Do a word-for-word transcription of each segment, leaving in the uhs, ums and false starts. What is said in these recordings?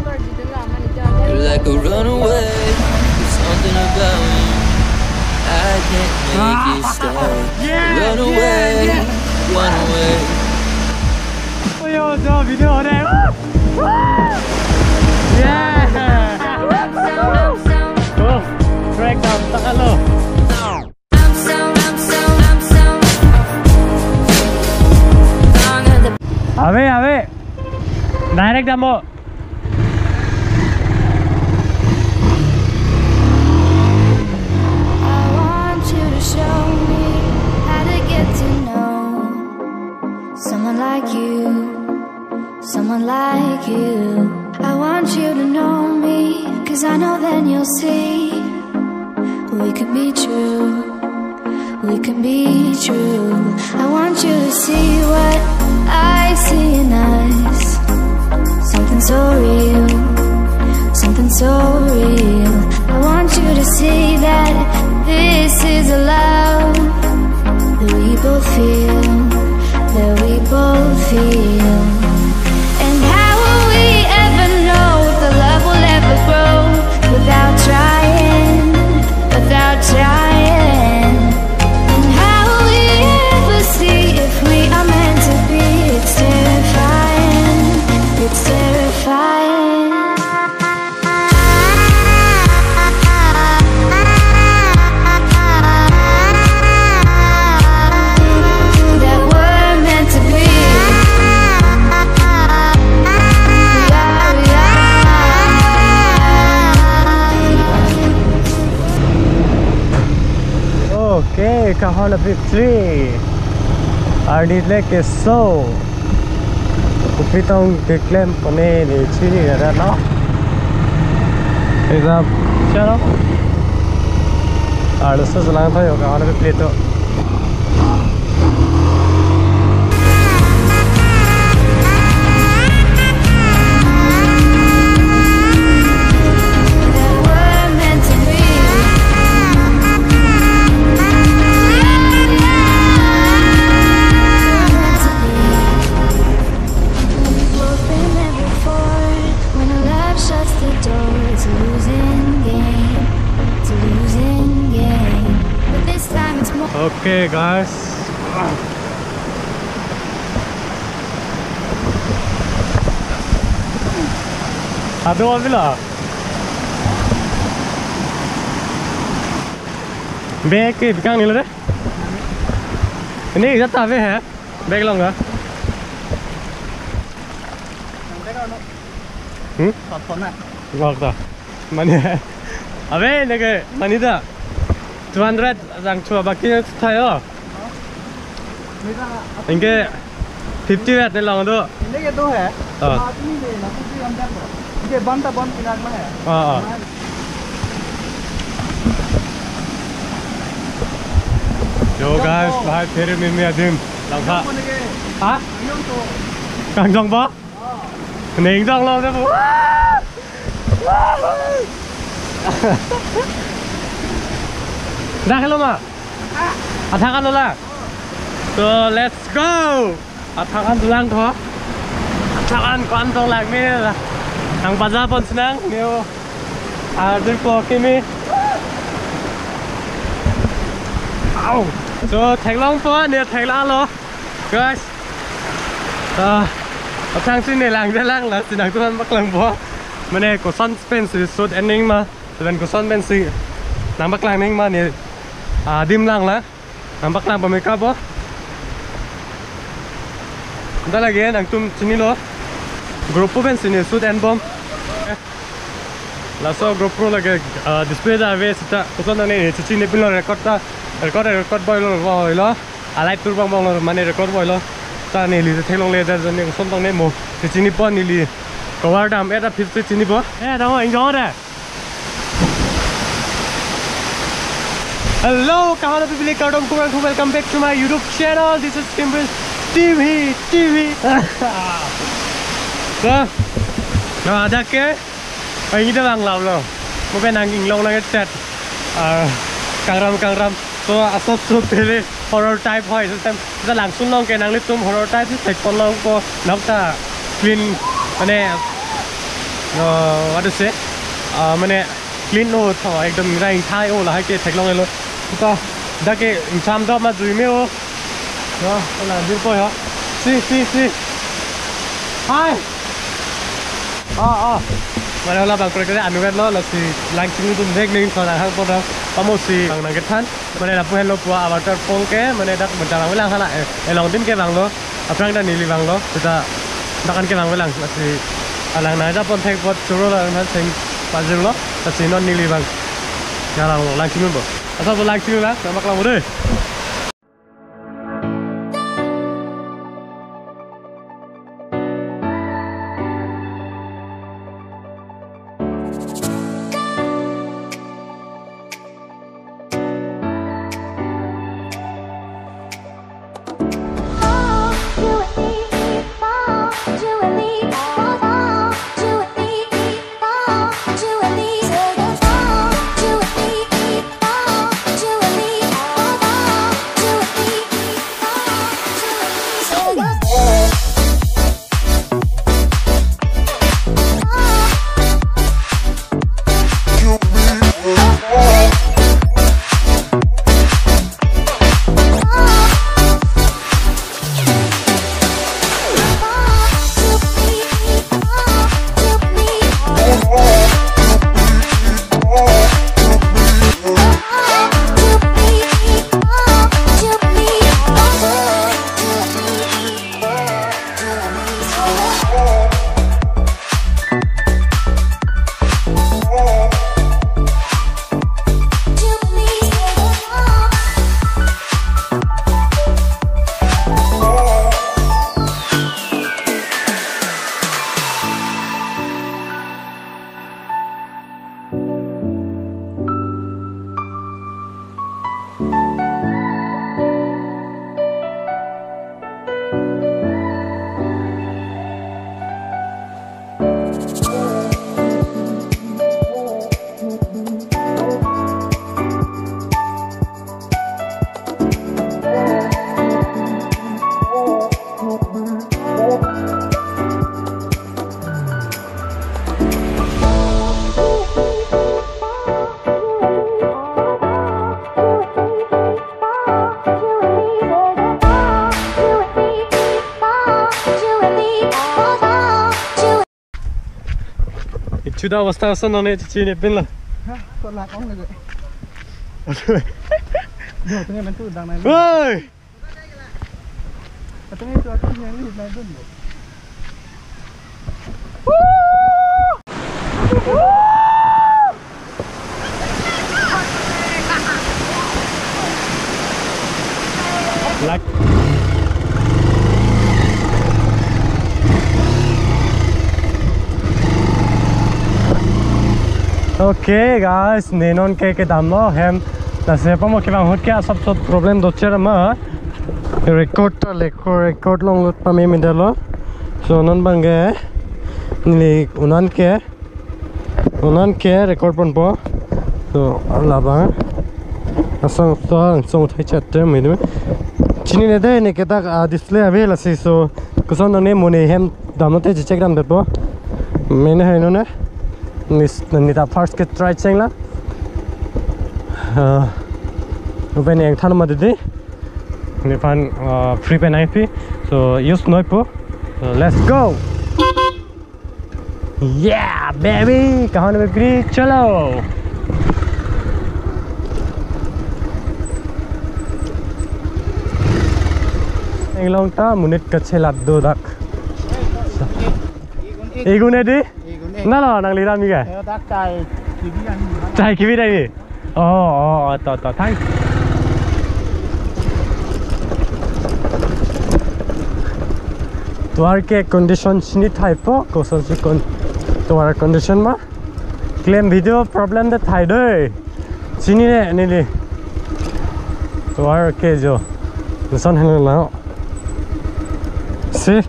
You're like a runaway. There's something about you I can't make it stop. Runaway, runaway. Oi, yo, jo, video ho de. Yeah. Oh, crack down, takalo. Ave, ave. Direct damo. I want you to show me how to get to know someone like you, someone like you. I want you to know me, 'cause I know then you'll see we could be true, we could be true. I want you to see what I see in us, something so real, something so real. I want you to see that this is a love that we both feel, that we both feel. And how will we ever know if the love will ever grow without trying, without trying? And how will we ever see if we are meant to be? It's terrifying, it's terrifying. That we're meant to be. Okay, Kahana Victory. Arnit le keso. Kopi tong keklem pone ne chini ada no. Exam. Chalo. Arlo so lang thayo Kahana Victory to. Okay, guys. Ado abila. Bag ke bikang nilo de. Ini jata bag hai. Bag long ka? Hmm? Lok ta. Mane. Abe, neke mane ta. Two hundred jang chua baki thayo. Anke fifty wet ne long do. Anke do hai. Oh. Aadmi ne na kuch bhi hum jaan rahe. Ye ban ta ban pinak na hai. Oh, oh. Yo guys, bahai phere meme adim. Langkha. Ha? Kangjong ba? Ning jong lo de. Dak lo ma? Athak an lo la. So let's go. Athak an dolang tho. Athak an ko-an tong lang me. Nang baja pon sinang neo. Arjun ko kimi. Au. So theklong po ne thekla lo. Guys. Ah, athang si ne lang de lang la si nangtum aphan paklang po. Mane koson pen si shoot ending ma. Lapen koson pen si nangpaklang nangma ne, ah, adim lang la. Nangpaklang pame ka po. Anta lake nangtum chinilo. GoPro pen si ne shoot en bom. Laso GoPro lake, ah, display ta ave seta. Koson ne chechini pilo record ta. Record, record boy lo, boy lo. Alight tour bang bang lo mane record boy lo. Ta neli theklongle ta ne koson tong ne mo. Chechini po neli. Cover dam eta phir si chini po. Eh, dam ingjong de. Hello, kahala pibili kardom kurang, welcome back to my YouTube channel. This is Kimbrel T V, T V. So, na ada ke? Ai, ini dah lang lau lo. Mo pen nang inglong nang chat. Ah, kangram kangram. So, asap so pele horror type hoi. So, tem, kita langsung long ke nanglitum horror type si thek pon long ko nok ta clean, mane, Uh, what to say? Uh, mane clean ho tho, ekdom rai thai ho, lahai ke theklong elo. Kita dak ke incham do ma jui me ho. No, la jui ko ho. Si, si, si. Hi. Oh, oh. Mane labang project ke anu kan lo, lasi Langchiming atum vek ning thon hang po dong. Pamo si bang nangkethan. Mane lapu henlo pu a waterfall ke, mane dak bentar lang lang hala, eh, along dim ke bang lo. Aphrang ta neli vanglo, seta dak an ke vang velang, lasi alang nai ta pon thek pot choro la nan seng pajirlo, lasi non neli vang. Galang Langchiming bo. Asa bo Langchiming vang, namak lang bo dei. Ichuda awastha asa none chichi ne pin la. Ha, ko lak ong lagi. Aduh. Yo, tengah mentu dang nai. Woi. Katanya itu aku yang ini naik dun, Bu. Lak-, okay guys, ne non ke kedamlo hem, lasi pamo kevang ahut ke asap sot problem dochot ma. Record ta le ko record longlut pame mindelo. So non bangke neli unan ke, unan ke record ponpo. So labang asong so asong thai chat te me. Chinine dei, ne ke dak, ah, display ave lasi, so koson nang ne mo ne hem damlote check damdetpo. Mene hai none. Nis, neta first ke try chengla. Ah, open yang than ma didi. Nephan, uh, free pen I P. So use noi po. So let's go. Yeah, baby. Kahan baby? Chalo. Inglong ta monit kachelat do dak. Igun edi? Igun e. Nalo nangli ram ika? Eh, dak chai kibi ani. Chai kibi dai. Oh, oh, oh, to, to, thanks. Tovar ke condition chini thaipo, kosonsi kon-, tovar condition ma. Klem video problem de thai dei. Chinine neli. Tovar ke jo. Lason henlo. See?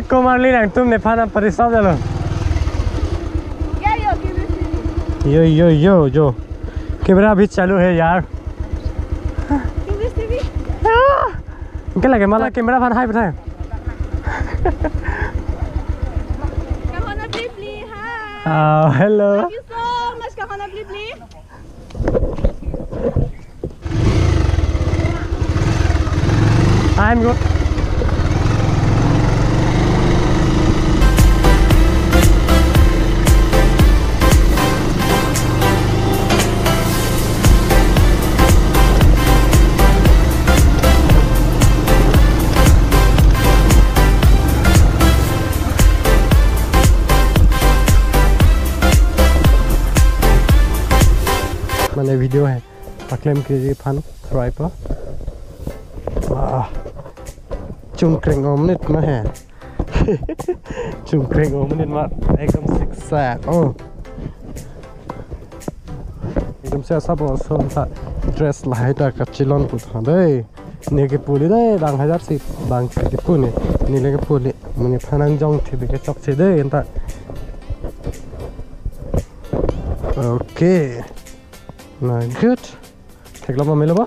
Ko Marli, nangtum nephan apari sab jalo. या यो, कैमरा से भी। यो, यो, यो, यो। कैमरा भी चालू है यार। कैमरा से भी। Ah! Anke lake mala camera aphan hai pethai. Kahona Blipli, hi. Ah, hello. Thank you so much, Kahona Blipli. I'm good. Mane video hai. Paklem keji aphan try po. Ah. Chungkreng om nit ma hai. Chungkreng om nit ma. Ekdom siksa. Oh. Ekdom siksa bo, so ta dress lahai ta kachelong pu tha dei. Ne kepu le dei, bang hajar si, bang si kepu ne. Ne le kepu le. Monit aphan nangjong thip ke chokche dei, anta. Okay. Na good. Theklong ma melo ba?